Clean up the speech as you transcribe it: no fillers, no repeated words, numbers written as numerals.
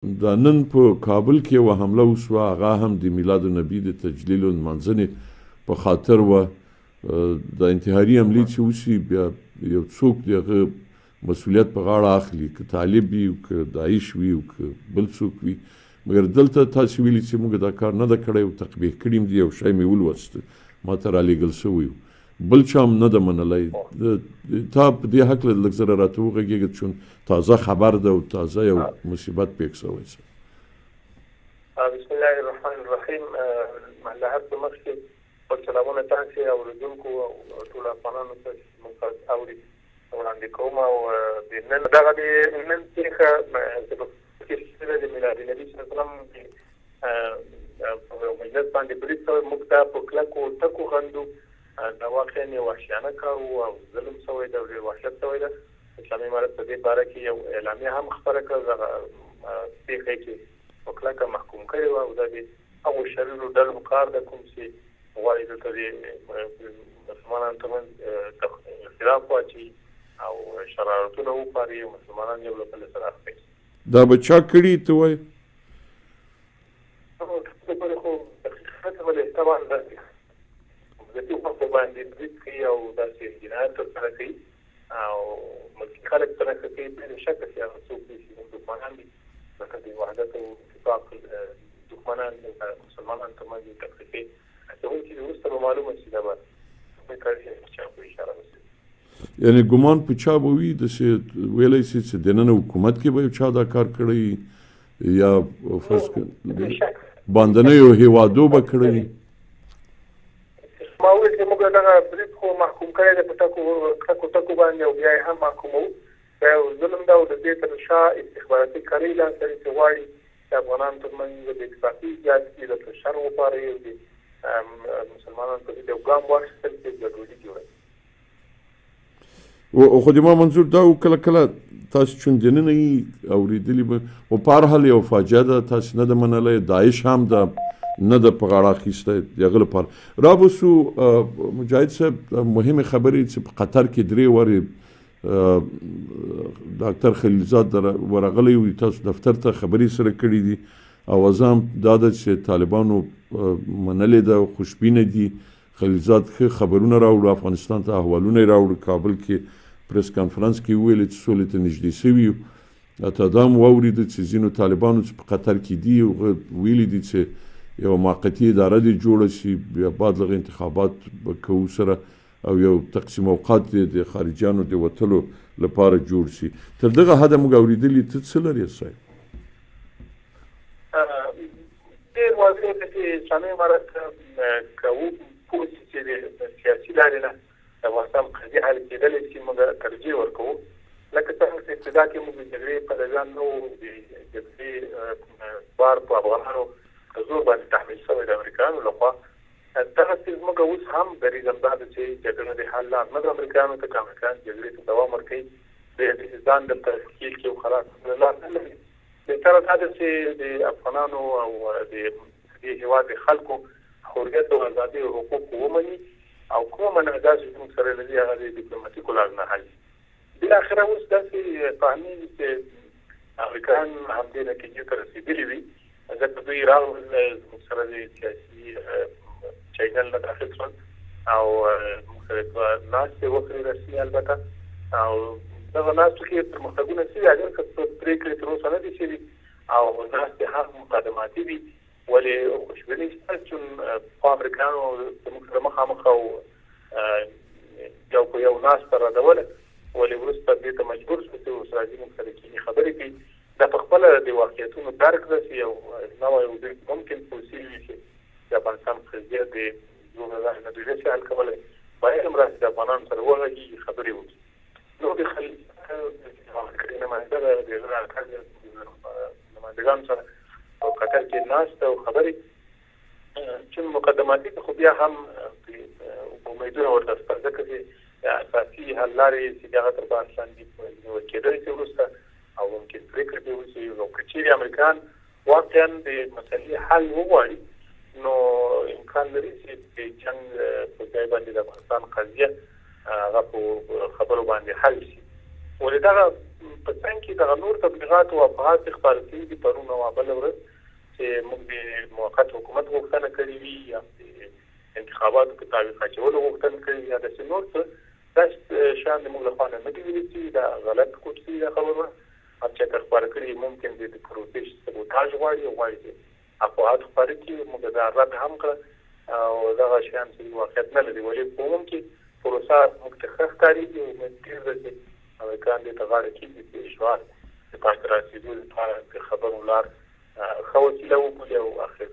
دا نن په کابل کې یوه حمله وشوه، هغه هم د میلاد النبي د تجلیل او نمانځنې په خاطر وه. دا انتحاري حملې چې وشي، بیا یو څوک د هغه مسولیت په غاړه اخلي، که طالب وي او که داعش وي او که بل څوک وي. مګر دلته تاسې ویلي چې موږ دا کار نه ده کړی او تقبیح کړي دي. یو شی مې ولوست، ما ته رالیږل شوی و، بل چا هم نه ده منلی. تا په دې هکله لږ زره راته وغږېږه، چون تازه خبر ده او تازه یو مصیبت پېښ شوی. بسم الله الرحمن الرحیم. له هر څه مخکې خپل سلامونه تاسې اورېدونکو او ټولو افغانانو ته چې موږ اوري وړاندې کوم. او د نن دغه د نن پېښه چې د میلاد نبي صلی الله علیه وسلم په مجلس باندې برید شوی، موږ دا په کلکو ټکو غندو. دا واقعا یو وحشیانه کار و او ظلم شوی دی او ډېر وحشت شوی دی. اسلامي امارت په دې باره کې یو اعلامیه هم خپره کړه، دغه پېښه یې چې په کلکه محکوم کړې وه. او دا د هغو شریرو ډلو کار ده کوم چې غواړي دلته د مسلمانانو ترمنځ اختلاف واچوي او شرارتونه وپاري او مسلمانان یو له بله سره اخته کړي. دا به چا کړي ته وایې؟ پورې خو دقیقه ولې طبعا داسې دې خلکو باندې برید کوي او داسې جنایت ترسره کوي او ملکي خلک په نښه کوي، بې له شکه چې هغه څوک دي چې زموږ دښمنان دي، لکه د وحدت او اتفاق دښمنان دي، مسلمانانو ترمنځ د تفرقې اچوونکي دي. وروسته به معلومه شي دا به چا په اشاره وشي. یعنی ګمان په چا به وي؟ داسې ویلی شي چې دننه حکومت کې به یو چا دا کار کړی یا فرض باندنیو هیوادو به کړی؟ ما وویل چې موږ دغه برید خو محکوم کړی دی په ټکو کلکو ټکو باندې او بیا یې هم محکوموو. دا یو ظلم ده او د دې تر شا استخباراتي کړۍ لاس لري چې غواړي د افغانانو ترمنځ بې اتفاقي ایجاد کړي، دلته شر وپاروي او د مسلمانانو په ضد یو ګام واخیستل چې ګډوډي جوړه کړي. خو د ما منظور دا و، کله کله تاسو چون دننه یي اورېدلي به، خو په هر حال یو فاجعه ده، تاسې نه ده منلی، داعش هم ده نه ده په غاړه اخیستی د هغه لپاره. را به سو مجاهد صاحب، مهمې خبرې چې په قطر کې درې وارې ډاکتر خلیلزاد ورغلی و تاسو دفتر ته، خبرې سره کړې دي او ازام دا ده چې طالبانو منلې ده، خوشبینه دي. خلیلزاد ښه خبرونه راوړو افغانستان ته، احوالونه یې راوړو. کابل کې پریس کانفرنس کې وویل چې سولې ته نږدې شوي یو. حتی دا هم واورېده چې ځینو طالبانو چې په قطر کې دي هغه ویلي دي چې یوه موقتي اداره دې جوړه شي، بیا بعد له انتخابات به کوو سره او یو تقسیم اوقات دې د خارجیانو د وتلو لپاره جوړ شي. تر دغه حده موږ اورېدلي، ته څه لرې صاحب؟ ډېر واضح ده چې اسلامي امارت که پوه شي چې د سیاسي لارې نه د افغانستان قضیه حل کېدلی شي، موږ ترجیح ورکوو. لکه څنګه چې ابتدا کې موږ د جګړې پلویان نه وو، د جګړې بار په افغانانو په زور باندې تحمیل شوی د امریکایانو لخوا، دغسې زموږ اوس هم دریځ همدا ده چې جګړه د حل لار نه ده امریکایانو ته. که امریکایان جګړې ته دوام ورکوي، بیا دې ځان دلته ښکېل کړي او خلاص لار نه لري. بهتره دا ده چې د افغانانو او د دې هېواد د خلکو حریت او ازادي او حقوق ومني او کومه منازعه چې موږ سره لري هغه د ډیپلوماټیکو لارو نه حل شي. بالاخره اوس داسې فهمېږي چې امریکایان همدې نتیجې ته رسېدلي وي، ځکه دوی راغلل زموږ سره د سیاسي چینل نه داخل شول او موږ سره دوه ناستې وکړې رسمي البته، او دغه ناستو کې پرمختګونه شوي، اګر که څه پرېکړې تر اوسه نه دي شوي او ناستې هم مقدماتي دي، ولې خوشبیني شته چې پخوا امریکایانو زموږ سره مخامخ او یو په یو ناسته ردوله، ولې وروسته دې ته مجبور شو چې اوس راځي موږ سره کښېني خبرې کوي. دا په خپله د واقعیتونو درک ده چې یو نوی وجود ممکن پوسیل وي چې د افغانستان قضیه د زور له لارې نه دوی نه شي حل کولی، باید هم راسي د افغانانو سره وغږېږي، خبرې وکړي. نو د خلیل نماینده ده، د نمایندګانو سره په قطر کې ناسته او خبرې چې مقدماتي، خو بیا هم امیدونه ورته شته، ځکه چې اساسي حل لارې چې دغه تر بحث لاندې نیول کېدلی شي وروسته او ممکن پرېکړه پرې وشي. او که چیرې امریکایان واقعا د مسئلې حل وغواړي، نو امکان لري چې د جنګ په ځای باندې د افغانستان قضیه هغه په خبرو باندې حل شي. ولې دغه په څنګ کې دغه نور تبلیغات او افواهات چې خپاره شوي دي پرون او بله ورځ، چې موږ د موقت حکومت غوښتنه کړې وي یا د انتخاباتو په تعویق اچولو غوښتنه کړې وي یا داسې نور څه، دا شیان د موږ له خوا نه نه دي ویل شوي. دا غلط کوټ شوي دا خبرونه هر چا که خپاره کړي، ممکن د پروسې سبوتاژ غواړي او غواړي چې افواهات خپاره کړي. موږ دا رد هم کړه او دغه شیان چې واقعیت نه لري. ولې په عموم کې پروسه موږ ته ښه ښکارېږي او امید ډېر دی چې امریکایان دې ته غاړه کېږدي چې اشغال د پای ته رسېدو لپاره د خبرو لار ښه وسیله وبولي او اخر